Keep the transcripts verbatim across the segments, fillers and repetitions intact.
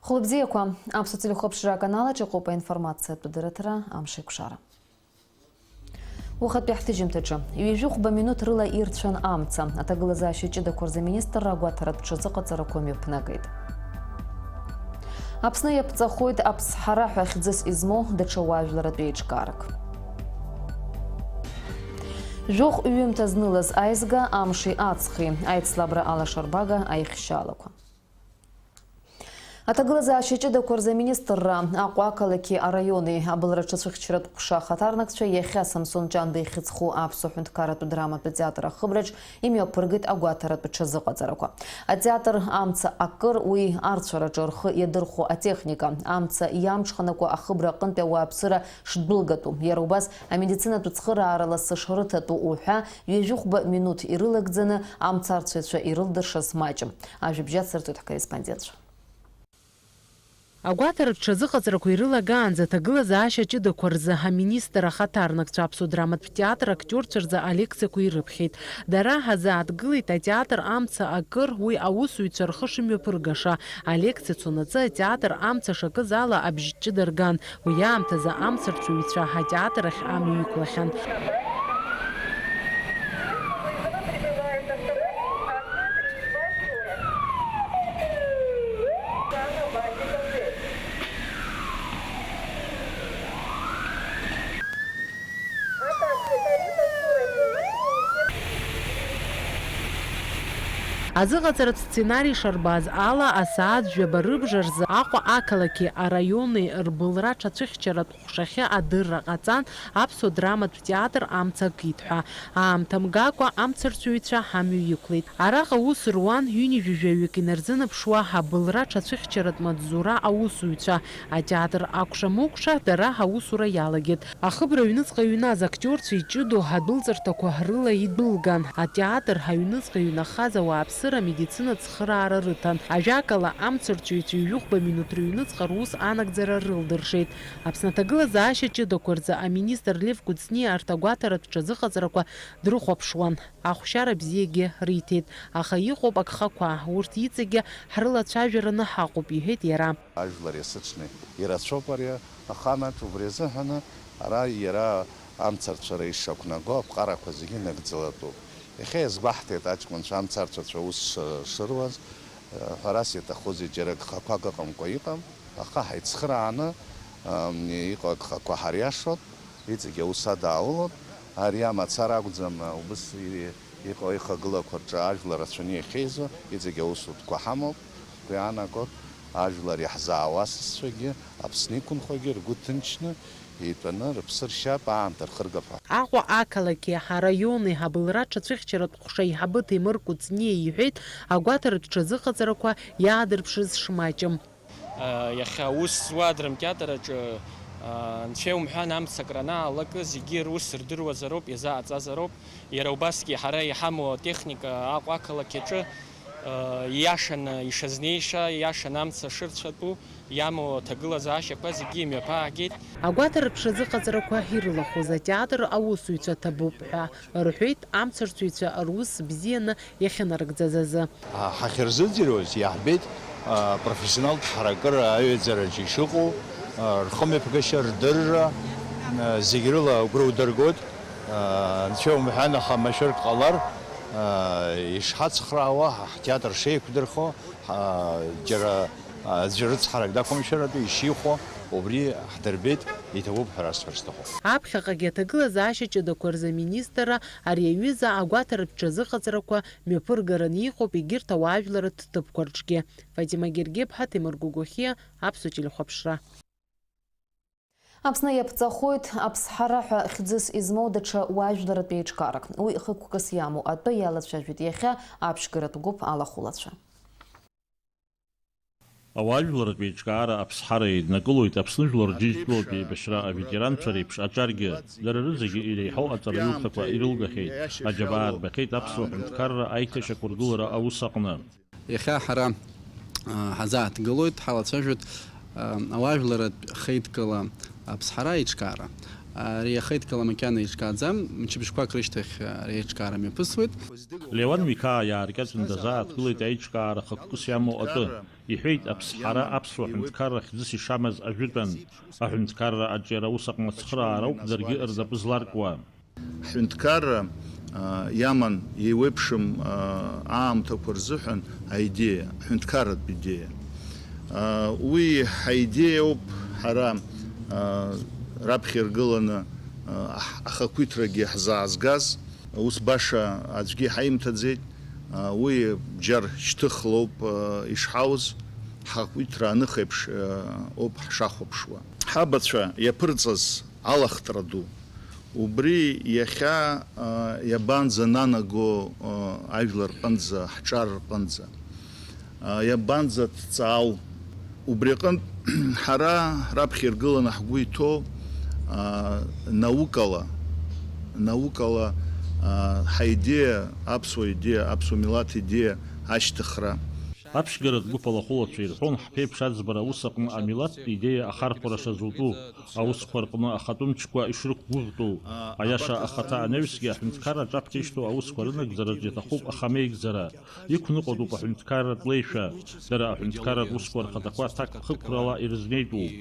Хәылбзиақәа, Аԥсуа телехәаԥшра аканал аҿы иҟоуп аинформациатә дырраҭара Амшеикәшара. Уахатәи ҳҭыжьымҭаҿы, ҩажәихәба минуҭ рыла ирцәан амца. Аҭагылазаашьа ҷыдақәа рзы аминистрра агәаҭаратә ҽазыҟаҵарақәа мҩаԥнагеит. Аԥсны иаԥҵахоит аԥсҳара ҳәа хьӡыс измоу даҽа уаажәларатә еиҿкаарак. Жәохә ҩымҭа знылаз аизга амши аҵхи, аицлабра алашарбага аихшьаалақәа. Аҭагылазаашьа ҷыдақәа рзы аминистрра, Аҟәа ақалақьи араиони абылра ҽацәыхьчаратә ҟәша ахаҭарнакцәа иахьа Самсон Ҷанба ихьӡ зху аԥсуа ҳәынҭқарратә драматә театр ахыбраҿ имҩаԥыргеит агәаҭаратә ҽазыҟаҵарақәа. Атеатр амца акыр, уи арцәараҿы рхы иадырхәо атехника, амца иамҽханакуа ахыбра аҟынтәи ауааԥсыра шдәылгатәу, иара убас амедицинатә цхыраара ласы шрыҭатәу уҳәа, ҩажәихәба минуҭ ирылагӡаны амцарцәаҩцәа ирылдыршаз маҷым. Ажәабжь ацырҵоит ҳкорреспондентцәа. Агәаҭаратә ҽазыҟаҵарақәа ирылагаанӡа аҭагылазаашьа ҷыдақәа рзы аминистр ахаҭарнакцәа аԥсуа драматә театр актиорцәа рзы алекциақәа ирыԥхьеит. Дара ҳазааҭгылеит атеатр амца акыр, уи аусзуҩцәа рхы шымҩаԥыргаша. Алекциа цонаҵы атеатр амца шакыз ала абжь ҷыда рган. Уи аамҭазы амцарцәаҩцәа атеатр ахь амҩа иқәлахьан. Азыҟаҵаратә сценари шарбаз ала, асааҭ жәаба рыбжа рзы Аҟәа ақалақьи араиони рбылра ҽацәыхьчаратә ҟәшахьы адырра ҟаҵан, аԥсуа драматә театр амца акит ҳәа. Аамҭа мгакәа амцарцәаҩцәа ҳамҩа иқәлеит. Араҟа аус руан ҩынҩажәи жәаҩык инарзынаԥшуа абылра ҽацәыхьчаратә маҵзура аусзуҩцәа. Атеатр акәша-мыкәша дара аусура иалагеит. Ахыбра аҩныҵҟа иҩназ актиорцәа иҷыдоу адәылҵырҭақәа рыла идәылган. Атеатр аҩныҵҟа иҩнахаз ауааԥсыра амедицина цхыраара рыҭан. Ажәакала, амцарцәаҩцәа ҩажәихәба минуҭ рыҩныҵҟа рус анагӡара рылдыршеит. Аԥсны аҭагылазаашьа ҷыдақәа рзы аминистр Лев Кәыҵниа арҭ агәаҭаратә ҽазыҟаҵарақәа дрыхәаԥшуан. Ахәшьара бзиагьы риҭеит, аха иҟоуп агхақәа, урҭ иҵегьы ҳрылацәажәараны ҳаҟоуп, иҳәеит иара. Ажәлар есыҽны ирацәоуп ари аханаҿ, убри азыҳәаны ара иара амцарцәара ишақәнаго аԥҟарақәа зегьы нагӡалатәуп. Иахьа иазгәаҳҭеит аҷкәынцәа амцарцәацәа аус ш-, шыруаз, ҳәарас иаҭахузеи, џьара гхақәак ыҟамкәа иҟам, аха ҳаицхырааны, ам, иҟоу агхақәа ҳариашоит, иҵегь аус адааулоит. Ари амацара акәӡам, убыс и-, иҟоу ихагылақәа рҿы ажәлар рацәаны иахьеизо, иҵегь аусутәқәа ҳамоуп. Уи аанагоит, ажәлар иаҳзаауа асасцәагьы, Аԥсны иқәынхогьы ргәы ҭынчны, итәаны рыԥсы ршьап, аамҭа рхыргап ҳәа. Аҟәа ақалақьи араиони абылра ҽацәыхьчаратә ҟәша аиҳабы Ҭемыр Кәыҵниа иҳәеит, агәаҭаратә ҽазыҟаҵарақәа иаадырԥшыз шмаҷым. Иахьа аус зуа адрамтеатр аҿы, анцәа иумҳәан, амца кранаалак, зегьы рус рдыруазароуп, иазааҵазароуп. Иара убасгьы ҳара иҳамоу атехника Аҟәа ақалақь аҿы, ииашаны ишазнеиша, ииашаны амца шырцәатәу иамоу аҭагылазаашьақәа зегьы имҩаԥаагеит. Агәаҭаратә ҽазыҟаҵарақәа ирылахәыз атеатр аусзуҩцәа ҭабуп ҳәа рҳәеит, амцарцәаҩцәа рус бзианы иахьынарыгӡаз азы. Ҳахьырзыӡырҩуаз иаҳбеит, профессионалтә ҳаракыра аҩаӡараҿы ишыҟоу, рхымҩаԥгашьа, рдырра, зегь рыла агәра удыргоит. Анцәа иумҳәан, аха машәырк ҟалар, ишҳацхраауа, ҳтеатр шеиқәдырхо, ҳа-, џьара аӡәы рыцҳарак дақәымшәаратәы ишихәо, убри ҳдырбеит, иҭабуп ҳәа расҳәар сҭахуп. Аԥхьаҟагьы аҭагылазаашьа ҷыдақәа рзы аминистрра ари аҩыза агәаҭаратә ҽазыҟаҵарақәа мҩаԥыргараны иҟоуп егьырҭ ауаажәларратә ҭыԥқәа рҿгьы. Фатима Гергеԥҳа, Ҭемыр Гогохиа, Аԥсуа телехәаԥшра. Аԥсны иаԥҵахоит аԥсҳара ҳәа хьӡыс измоу даҽа уаажәларратә еиҿкаарак. Уи хықәкыс иамоу атәы иалацәажәеит иахьа аԥшьгаратә гәыԥ алахәылацәа. Ауаажәларратә еиҿкаара аԥсҳара еиднакылоит Аԥсны жәлар Џьынџьтәылатә еибашьра аветеранцәа реиԥш аҿаргьы. Дара рызегьы иреиҳау аҵараиурҭақәа ирылгахьеит, аџьабаа рбахьеит аԥсуа ҳәынҭқарра аиҭашьақәыргылара аус аҟны. Иахьа ҳара, а, ҳазааҭгылоит, ҳалацәажәоит, а, ауаажәларратә хеидкыла аԥсҳара аиҿкаара. Ари иаха идкыла макьана еиҿкааӡам, мчыбжьқәак рышьҭахь ари аиҿкаара мҩаԥысуеит. Леуан Миқаа иааркьаҿны дазааҭгылеит аиҿкаара хықәкыс иамоу атәы. Иҳәеит, Аԥсҳара аԥсуа ҳәынҭқарра хьӡыс ишамаз ажәытәан. Аҳәынҭқарра аҿиара ус аҟны ацхыраара ауп даргьы рнапы зларкуа. Ҳҳәынҭқарра, а, иаман еиуеиԥшым, а, аамҭақәа рзыҳәан аидеиа, ҳҳәынҭқарратә идеиа. А, уи ҳаидеиоуп ҳара, а, раԥхьа иргыланы, а, аҳ-, ахақәиҭрагьы ҳзаазгаз. Ус баша аӡәгьы ҳаимҭаӡеит. А, уи бџьар шьҭыхлоуп, а, ишҳауз, ҳхақәиҭра аныхеиԥш, а, ауп ҳшахәаԥшуа. Ҳабацәа иаԥырҵаз алахтра ду. Убри иахьа, а, иабанӡананаго, а, ажәлар рҟынӡа, ҳҿар рҟынӡа? А, иабанӡаҭҵаау? Убри аҟынтә ҳара раԥхьа иргыланы ҳгәы иҭоу, а, наукала, наукала, а, ҳаидеиа, аԥсуа идеиа, аԥсуа милаҭ идеиа ашьҭыхра. Аԥшьгаратә гәыԥ алахәылацәа ирҳәон, ҳԥеиԥш аӡбара аус аҟны амилаҭтә идеиа ахархәара шазутәу, аусқәа рҟны ахатәы мчқәа ишрықәгәыӷтәу. Аиаша ахаҭа анаҩсгьы аҳәынҭқарра аҿаԥхьа ишьҭоу аусқәа рынагӡараҿ иаҭахуп ахамеигӡара. Иқәныҟәатәуп аҳәынҭқарратә леишәа. Дара аҳәынҭқарратә усқәа рхаҭақәа аҭакԥхықәрала ирызнеитәуп.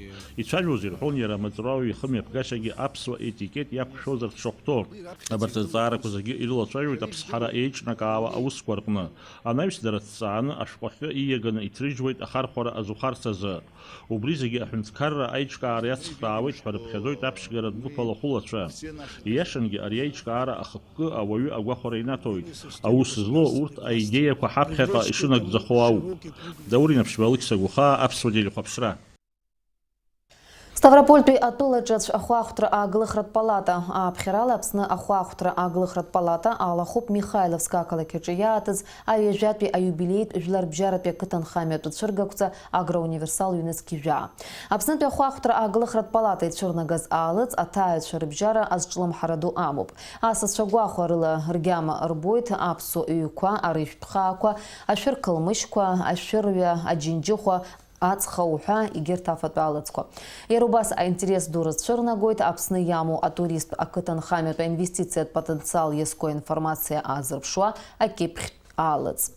Ицәажәоз ирҳәон иара амаҵураҩы ихы мҩаԥгашьагьы аԥсуа етикет иақәшәозар дшахәҭоу. Абарҭ азҵаарақәа зегьы ирылацәажәоит Аԥсҳара еиҿнакаауа аусқәа рҟны. Анаҩс дара дҵааны ашәҟәахьы ииаганы иҭрыжьуеит ахархәара азухарц азы. Убри зегьы аҳәынҭқарра аиҿкаара иацхраауеит ҳәа рыԥхьаӡоит аԥшьгаратә гәыԥ алахәылацәа. Ииашангьы ари аиҿкаара ахықәкы ауаҩы агәахәара инаҭоит. Аус злоу урҭ аидеиақәа ҳаԥхьаҟа ишынагӡахо ауп. Даур Инаԥшьба, Алықьса Гәхаа, Аԥсуа телехәаԥшра. Ставропольтәи атәылаҿацә ахәаахәҭра ааглыхратә палата. Ааԥхьарала Аԥсны ахәаахәҭра ааглыхратә палата алахәуп Михайловск ақалақь аҿы иааҭыҵ аҩажәатәи аиубилеитә жәларбжьаратәи ақыҭанхамҩатә цәыргақәҵа Агроуниверсал ҩнызқь жәаа. Аԥснытәи ахәаахәҭра ааглыхратә палата ицәырнагаз аалыҵ аҭааҩцәа рыбжьара азҿлымҳара ду амоуп. Асасцәа гәахәарыла ргьама рбоит аԥсуа ҩқәа, арыжәтә хаақәа, ашәыр қылмышьқәа, ашәырҩа, аџьынџьыхәа, аҵх ауҳәа, егьырҭ афатә алыҵқәа. Иара убас аинтерес ду рыцәырнагоит Аԥсны иамоу атуристтә ақыҭанхамҩатә аинвестициатә потенциал иазку аинформациа аазырԥшуа акьыԥхьтә аалыҵ.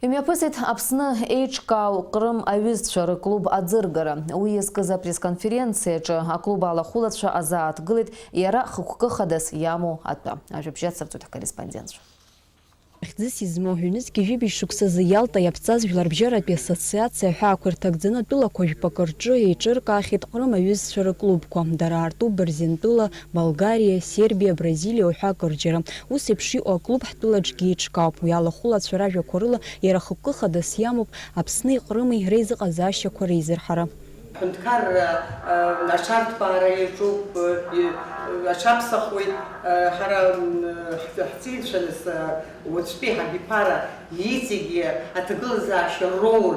Имҩаԥысит Аԥсны еиҿкаау Ҟрым аҩызцәа рыклуб аӡыргара. Уи иазкыз апресс-конференциаҿы аклуб алахәылацәа азааҭгылеит иара хықәкы хадас иамоу атәы. Ажәабжь ацырҵоит ҳкорреспондентцәа. Хьӡыс измоу ҩнызқь ҩажәи жәибжь шықәсазы Иалта иаԥҵаз Жәларбжьаратәи ассоциациа аҳәаақәа ирҭагӡаны атәылақәа жәпакы рҿы еиҿыркаахьеит Ҟрым аҩызцәа рыклубқәа. Дара аартуп Бырзентәыла, Болгариа, Сербиа, Бразилиа уҳәа акырџьара. Ус еиԥш иҟоу аклуб ҳтәылаҿгьы еиҿкаауп. Уи алахәылацәа ражәақәа рыла иара хықәкы хадас иамоуп Аԥсни Ҟрыми реизыҟазаашьақәа реизырҳара. Аҳәынҭқарра, а, аҽарҭбаара иаҿуп, а, и-, аҽаԥсахуеит, а, ҳара, м, ҳ-, ҳҵеицәа нас, а, уаҵәтәи ҳабиԥара иҵегьы аҭагылазаашьа роур,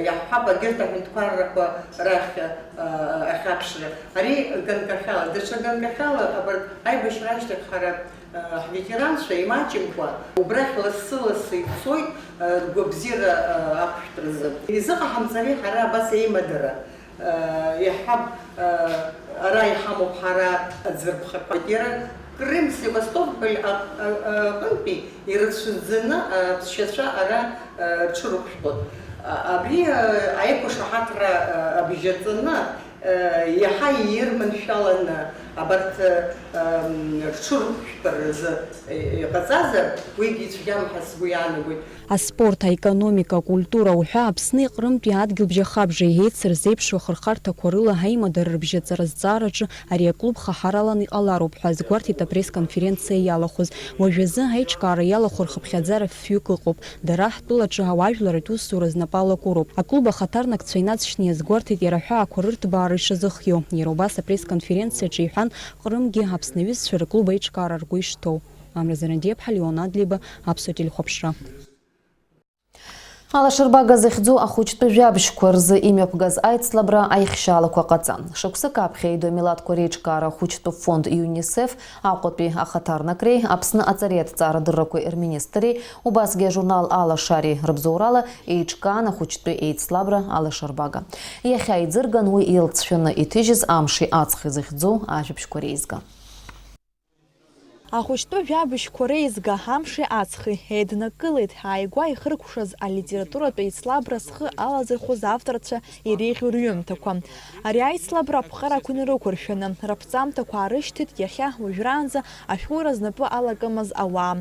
иаҳҳәап, егьырҭ аҳәынҭқаррақәа рахь, а, ахьаԥшра. Ари ганкахьала, даҽа ганкахьала, абарҭ аибашьра ашьҭахь ҳара Ҳветеранцәа имаҷымкәа убрахь лассы-лассы ицоит, ргәабзиара ақәшәтәразы. Изыҟаҳамҵари ҳара абас аимадара? Иаҳҳәап, ара иҳамоуп ҳара аӡырԥхақәа. Иара Крым, Севастополь аҟынтәи ирацәаӡаны аԥсшьацәа ара рҽырықәшәтәуан. Абри аиқәшаҳаҭра абжьаҵаны, Иаҳа ирманшәаланы абарҭ, м, рҽырқәшәтәра рзы иҟаҵазар, уигьы ицәгьам ҳәа сгәы иаанагоит. Аспорт, аекономика, акультура уҳәа Аԥсни Ҟрымтәи адгьылбжьахабжеи еицырзеиԥшу ахырхарҭақәа рыла аимадара рыбжьаҵара азҵаараҿы ари аклуб хаҳаралан иҟалароуп ҳәа азгәарҭеит апресс-конференциа иалахәыз. Уажәазы аиҿкаара иалахәу рхыԥхьаӡара фҩык ыҟоуп. Дара ҳтәылаҿы ауаажәларратә усура знапы алакәыроуп. Аклуб ахаҭарнакцәа инаҵшьны иазгәарҭеит иара ҳәа ақәа рырҭбаара ишазыхиоу. Иара убас апресс-конференциаҿы иҳәан, Ҟрымгьы Аԥсны аҩызцәа рыклуб аиҿкаара ргәы ишҭоу. Амра Зарандиаԥҳа, Леон Адлеиба, Аԥсуа телехәаԥшра. Алашарбага захьӡу ахәыҷтәы жәабжьқәа рзы имҩаԥгаз аицлабра аихшьаалақәа ҟаҵан. Шықәсык аԥхьа идоу амилаҭқәа реиҿкаара ахәыҷтәы фонд ЮНИСЕФ Аҟәатәи ахаҭарнакреи Аԥсны аҵареи аҭҵаарадыррақәеи рминистрреи, убасгьы ажурнал Алашареи рыбзоурала еиҿкаан ахәыҷтәы еицлабра Алашарбага. Иахьа иӡырган уи илҵшәаны иҭыжьыз Амши аҵхи захьӡу ажәабжьқәа реизга. Ахәыҷтәы жәабжьқәа реизга Амши аҵхи еиднакылеит ааигәа ихыркәшаз алитературатә еицлабра зхы алазырхәыз авторцәа иреиӷьу рҩымҭақәа. Ари аицлабра аԥҟарақәа инарықәыршәаны, раԥҵамҭақәа аарышьҭит иахьа уажәраанӡа ашәҟәыҩҩра знапы алакымыз ауаа.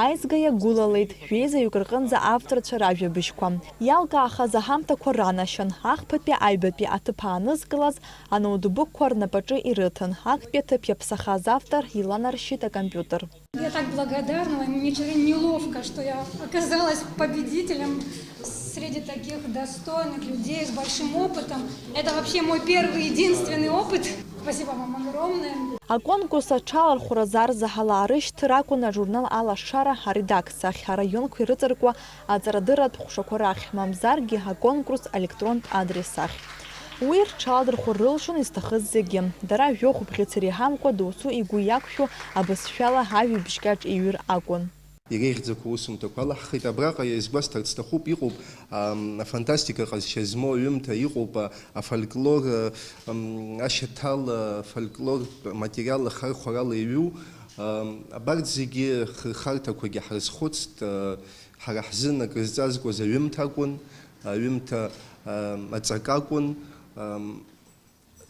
Аизга иагәылалеит жәеизаҩык рҟынӡа авторцәа ражәабжьқәа. Иалкаахаз аҳамҭақәа ранашьан, ахԥатәи аҩбатәи аҭыԥ аанызкылаз, аноутбукқәа рнапаҿы ирыҭан, актәи аҭыԥ иаԥсахаз автор иланаршьит акомпиутер. Я так благодарна, мне чё-то неловко, что я оказалась победителем среди таких достойных людей с большим опытом. Это вообще мой первый и единственный опыт. Спасибо вам огромное. Аконкурс аҽалархәразы арзаҳал аарышьҭыр акәын ажурнал Алашара аредакциа ахь, араионқәа ирыҵаркуа аҵарадырратә ҟәшақәа рахь, мамзаргьы аконкурс аелектронтә адрес ахь. Уи рҽаладырхәыр рылшон изҭахыз зегьы. Дара жәохә бӷьыц иреиҳамкәа доусы игәы иақәшәо абызшәала ажәабжь кьаҿ иҩыр акәын. Иреиӷьӡақәоу усумҭақәа алаҳхит. Абраҟа иазгәасҭарц сҭахуп, иҟоуп, ам, афантастика ҟазшьа змоу аҩымҭа, иҟоуп, а, афольклор, а, ам, ашьаҭал, а, фольклортә материал ахархәарала иҩу, ам, абарҭ зегьы хырхарҭақәагьы ҳрызхәыцт, а, ҳара ҳзын акрызҵазкуаз аҩымҭа акәын, аҩымҭа, ам, аҵак акәын, ам,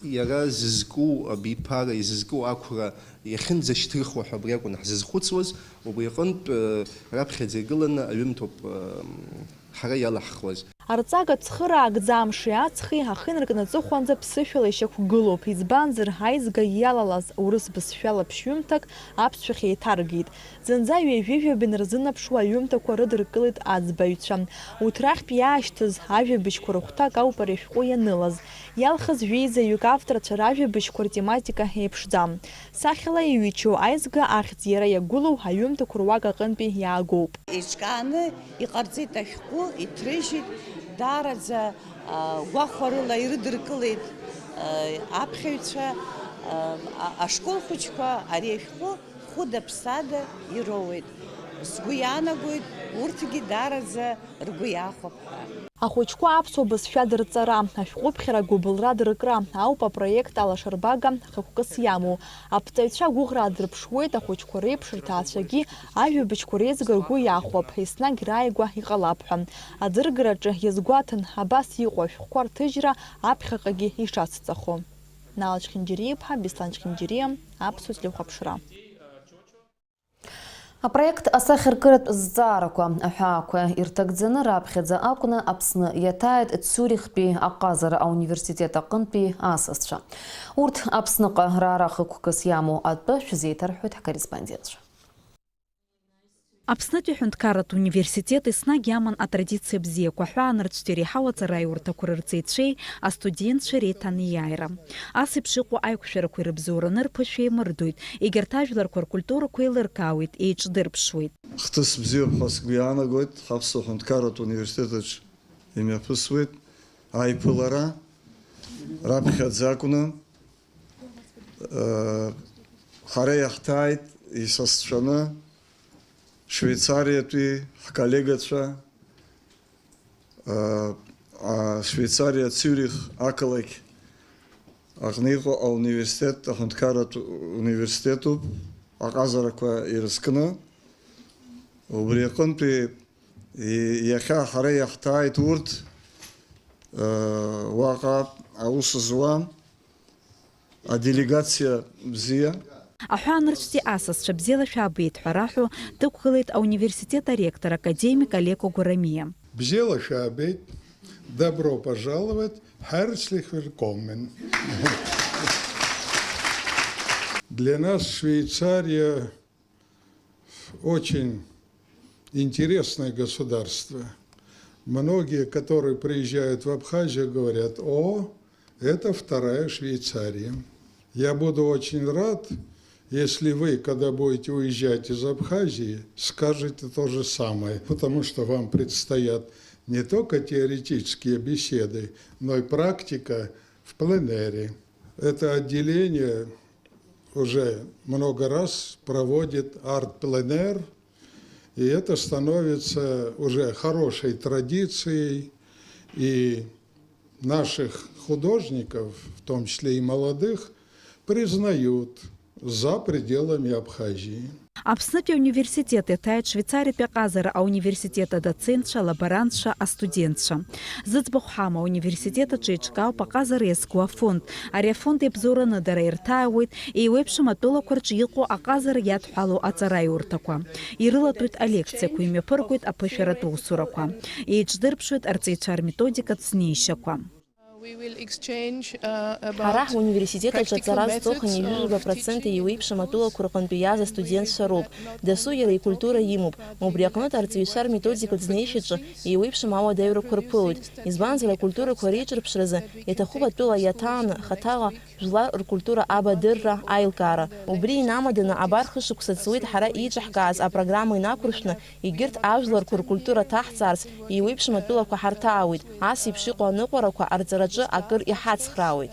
Иара зызку абиԥара, изызку ақәра иахьынӡашьҭырхуа ҳәа абри акәын ҳзызхәыцуаз, убри аҟынтә, э, раԥхьаӡа игыланы аҩымҭоуп, э, ҳара иалаҳхуаз. Арҵага цхыраагӡа Амши аҵхи ахы инаркны аҵыхәанӡа ԥсышәала ишьақәгылоуп, избанзар, аизга иалалаз урыс бызшәала ԥшьҩымҭак аԥсшәахь еиҭаргеит. Зынӡа ҩажәи жәаба инарзынаԥшуа аҩымҭақәа рыдыркылеит аӡбаҩцәа. Урҭ рахьтә иаашьҭыз ажәабжьқәа рыхәҭак ауп ари ашәҟәы ианылаз. Иалхыз жәеизаҩык авторцәа ражәабжьқәа ртематика еиԥшӡам. Сахьала иҩычоу аизга ахьӡ иара иагәылоу аҩымҭақәа руак аҟынтәи иаагоуп. Еиҿкааны иҟарҵеит ашәҟәы, иҭрыжьит, даараӡа, а, гәахәарыла ирыдыркылеит, а, аԥхьаҩцәа, а, а, ашкол хәыҷқәа ари ашәҟәы хәыда-ԥсада ироуеит. Сгәы иаанагоит, урҭгьы даараӡа ргәы иахәап ҳәа. Ахәыҷқәа аԥсуа бызшәа дырҵара, ашәҟәыԥхьара агәыбылра дыркра ауп апроект Алашарбага хықәкыс иамоу. Аԥҵаҩцәа агәыӷра аадырԥшуеит, ахәыҷқәа реиԥш рҭаацәагьы ажәабжьқәа реизга ргәы иахәап, еснагь рааигәа иҟалап ҳәа. Аӡыргараҿы иазгәаҭан, абас иҟоу ашәҟәқәа рҭыжьра аԥхьаҟагьы ишацҵахо. Нала Чхинџьариа-иԥҳа, Беслан Чхинџьариа, Аԥсуа телехәаԥшра. Апроект асахьаркыратә зҵаарақәа аҳәаақәа ирҭагӡаны раԥхьаӡа акәны Аԥсны иаҭааит Цюрихтәи аҟазара ауниверситет аҟынтәи асасцәа. Урҭ Аԥсныҟа раара хықәкыс иамоу атәы шәзеиҭарҳәоит ҳкорреспондентцәа. Аԥснытәи аҳәынҭқарратә университет еснагь иаман атрадициа бзиақәа, аҳәаанырцәтәи реиҳау аҵараиурҭақәа рырҵаҩцәеи астудентцәеи реиҭанеиааира. Ас еиԥш иҟоу аиқәшәарақәа ирыбзоураны рԥышәа еимырдоит, егьырҭ ажәларқәа ркультурақәа еилыркаауеит, еиҿдырԥшуеит. Хҭыс бзиоуп ҳәа сгәы иаанагоит, ҳаԥсуа ҳәынҭқарратә университет аҿы имҩаԥысуеит аиԥылара раԥхьаӡа акәны. Ҳара иаҳҭааит исасцәаны Швеицариатәи ҳколлегацәа, а, Швеицариа Цюрих ақалақь аҟны иҟоу ауниверситет, аҳәынҭқарратә университетуп, аҟазарақәа ирызкны. Убри аҟынтәи и-, иахьа ҳара иаҳҭааит урҭ, а, уаҟа аус зуа аделегациа бзиа. Аҳәаанырцәтәи асасцәа бзиала шәаабеит ҳәа раҳәо дықәгылеит ауниверситет аректор академик Олеко Гурамиа. Бзиала шәаабеит, добро пожаловать, herzlich willkommen. Для нас Швейцария очень интересное государство. Многие, которые приезжают в Абхазию, говорят: «О, это вторая Швейцария». Я буду очень рад, если вы, когда будете уезжать из Абхазии, скажете то же самое, потому что вам предстоят Не только теоретические беседы, но и практика в пленэре. Это отделение уже много раз проводит арт-пленэр, и это становится уже хорошей традицией, и наших художников, в том числе и молодых, признают за пределами Абхазии. Аԥснытәи ауниверситет иаҭааит Швеицариатәи аҟазара ауниверситет адоцентцәа, алаборантцәа, астудентцәа. Зыӡбахә ҳамоу ауниверситет аҿы еиҿкаауп аҟазара иазку афонд. Ари афонд иабзоураны дара ирҭааиуеит еиуеиԥшым атәылақәа рҿы иҟоу аҟазара иадҳәалоу аҵараиурҭақәа. Ирылатәоит алекциақәа, имҩаԥыргоит аԥышәаратә усурақәа. Еиҿдырԥшуеит арҵаҩцәа рметодикатә знеишьақәа. Ҳара ҳуниверситет аҿы аҵара зҵо хынҩажәижәаба процент еиуеиԥшым атәылақәа рҟынтәи иааз астудентцәа роуп. Дасу иара икультура имоуп. Убри аҟнытә арҵаҩцәа рметодикатә знеишьаҿы еиуеиԥшым ауадаҩрақәа рԥылоит. Избанзар, акультурақәа реиҿырԥшразы иаҭахуп атәыла иаҭааны, хаҭала, жәлар ркультура абадырра, аилкаара. Убри инамаданы абар хышықәса ҵуеит ҳара еиҿаҳкааз апрограмма инақәыршәны, егьырҭ ажәларқәа ркультура ҭаҳҵаарц еиуеиԥшым атәылақәа ҳарҭаауеит, ас еиԥш иҟоу аныҟәарақәа арҵараҿы акыр иҳацхраауеит.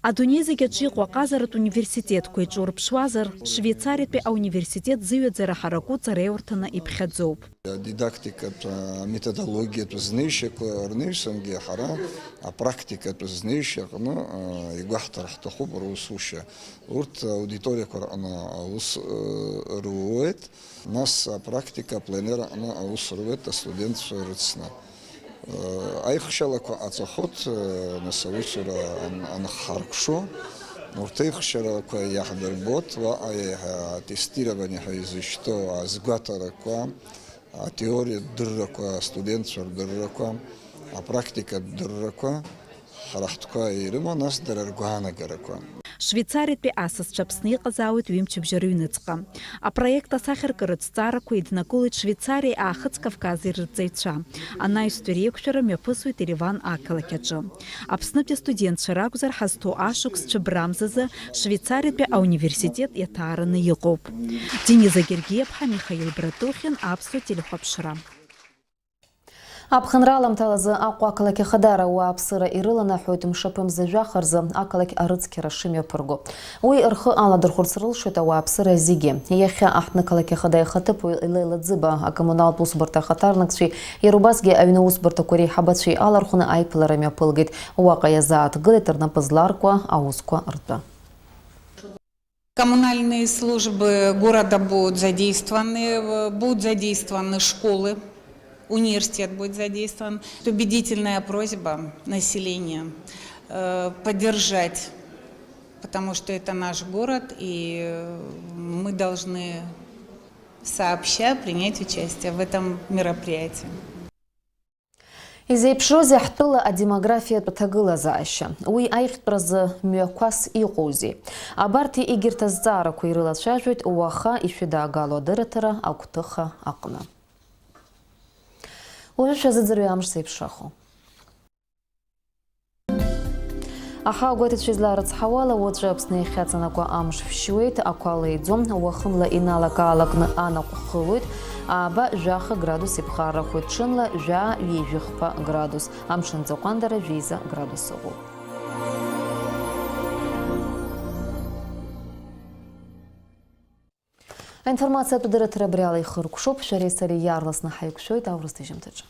Адунеи зегь аҿы иҟоу аҟазаратә университетқәа иҿурԥшуазар, Швеицариатәи ауниверситет зыҩаӡара ҳараку ҵареиурҭаны иԥхьаӡоуп. Адидактикатә, аметодологиатә знеишьақәа рнаҩсангьы ҳара апрактикатә знеишьа аҟны, а, игәаҳҭар ҳҭахуп русушьа. Урҭ аудиториақәа рҟны аус, ы, руеит, нас апрактика апленер аҟны аус руеит астудентцәа рыцны. Ы, аихшьалақәа ҟаҵахоит, ы, нас аусура ан-, анҳаркәшо, урҭ аихшьалақәа иаҳдырбоит, уаҟа еиҳа атестирование ҳәа изышьҭоу азгәаҭарақәа, атеориатә дыррақәа, астудентцәа рдыррақәа, апрактикатә дыррақәа ҳара ҳтәқәа ирымоу, нас дара ргәаанагарақәа. Швеицариатәи асасцәа Аԥсны иҟазаауеит ҩымчыбжьа рыҩныҵҟа. Апроект асахьаркыратә зҵаарақәа еиднакылоит Швеицариеи Аахыҵ Кавкази рырҵаҩцәа. Анаҩстәи реиқәшәара мҩаԥысуеит Ереван ақалақь аҿы. Аԥснытәи астудентцәа ракәзар, ҳазҭоу ашықәс цәыббрамзазы Швеицариатәи ауниверситет иаҭаараны иҟоуп. Дениза Гергиаԥҳа, Михаил Братухин, Аԥсуа телехәаԥшра. Аԥхынра аламҭалазы Аҟәа ақалақь ахадара ауааԥсыра ирыланаҳәоит мшаԥымза жәаха рзы ақалақь арыцқьара шымҩаԥырго. Уи рхы аладырхәырц рылшоит ауааԥсыра зегьы. Иахьа аҳҭнықалақь ахада ихаҭыԥуаҩ Леила Ӡыба, акоммуналтә усбарҭа ахаҭарнакцәеи иара убасгьы аҩны усбарҭақәа реиҳабацәеи алархәны аиԥылара мҩаԥылгеит. Уаҟа иазааҭгылеит рнапы зларкуа аусқәа ртәы. Коммунальные службы города будут задействованы, э, будут задействованы школы, университет будет задействован. Убедительная просьба населения, э, поддержать, потому что это наш город, и, э, мы должны сообща принять участие в этом мероприятии. Изеиԥшроузеи ҳтәыла адемографиатә ҭагылазаашьа? Уи аиӷьтәразы мҩақәас иҟоузеи? Абарҭи егьырҭ азҵаарақәеи ирылацәажәоит уаха ишәыдаагало адырраҭара агәҭыха аҟны. Уажәы шәазыӡырҩы амш зеиԥшрахо. Аҳауагәаҭацәа изларыцҳауала, уаҵәы Аԥсны иахьаҵанакуа амш шәшьуеит, ақәа леиӡом, уахынла иналак-аалакны анаҟә хылоит, ааба жәаха градус иԥхаррахоит, ҽынла жәаа ҩажәихԥа градус, амшын ҵаҟәандара жәеиза градус ыҟоуп. Аинформациатә дырраҭара абри ала ихыркәшоуп, шәареи сареи иаарласны ҳаиқәшәоит аурыс ҭыжьымҭаҿы.